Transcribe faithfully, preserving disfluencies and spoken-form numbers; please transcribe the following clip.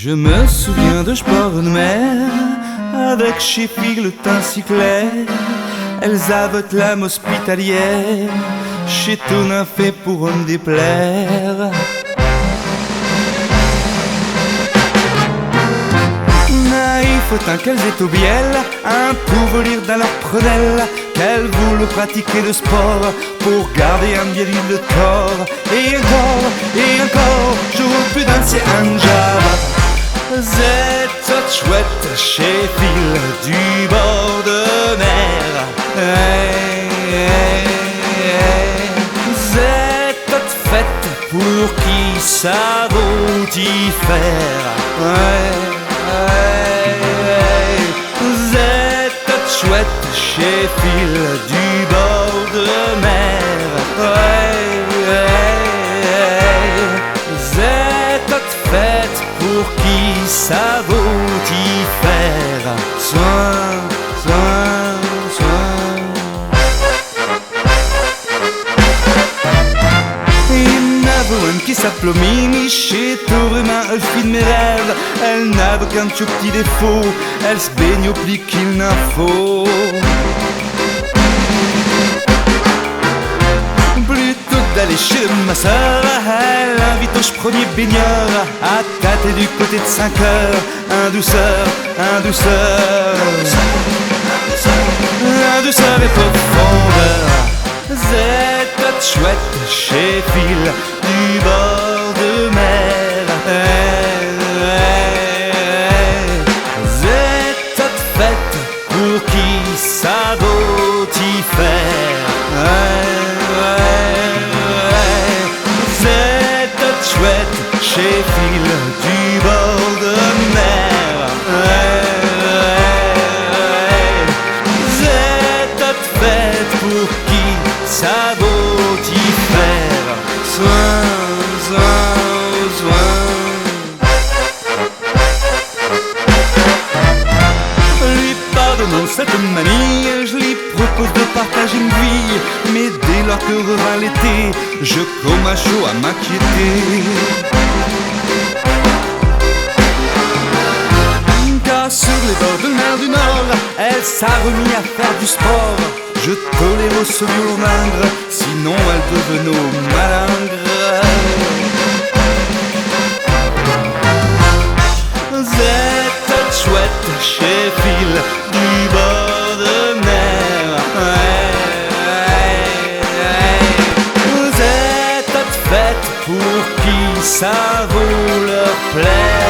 Je me souviens de ch' bord de mer, avec chés filles au teint si clair. Elles avottent l'âme hospitalière, ch'étot nin fait pour me déplaire. Mais i faut tant qu'elles étottent bielles, in pouvot lire dins leu prunelle qu'elles voulottent pratiquer l' sport pour garder in biau lieu d' corps. Et incore, et incore, j'aros pu danser un java. Vous êtes toutes chouettes, chés filles du bord de mer. Eh, eh, eh. Vous êtes toutes faites pour qui savot y faire. Eh, eh, eh. Vous êtes toutes chouettes, chés filles du bord de mer. Ouais, ouais, ouais. Vous êtes toutes faites pour qui savot y faire. Soin, soin, soin. I n'avot eune qui s'appelot Mimi, ch'étot vraimint l' fille d' mes rêves. Elle n'avot qu'un tiot p'tit défaut, elle s' baignot pus qu'i n'in faut. Plutôt que d'aller chez l' masseur, elle invitot ch' premier baigneur à tâter du côté de Saint-Cœur. In douceur, in douceur, in douceur et profondeur. Vous êtes toutes chouettes, chés filles du bord de mer. Vous êtes toutes faites pour qui savot y faire. Vous êtes toutes chouettes, chés filles du bord de mer. Vous êtes toutes faites pour qui savot y faire. Soin, soin, soin. Li pardonnant cette manie, j' li propose de partager eune vie. Mais dès lors que revint l'été, j' commenchos à m'inquiéter. Car sur les bords de l' mer du Nord, elle s'a remis à faire du sport. J' toléros s' violon dingre, sinon elle devenot malingre. Vous êtes toutes chouettes, chés filles du bord de mer. Vous êtes toutes faites pour qui savot leu plaire.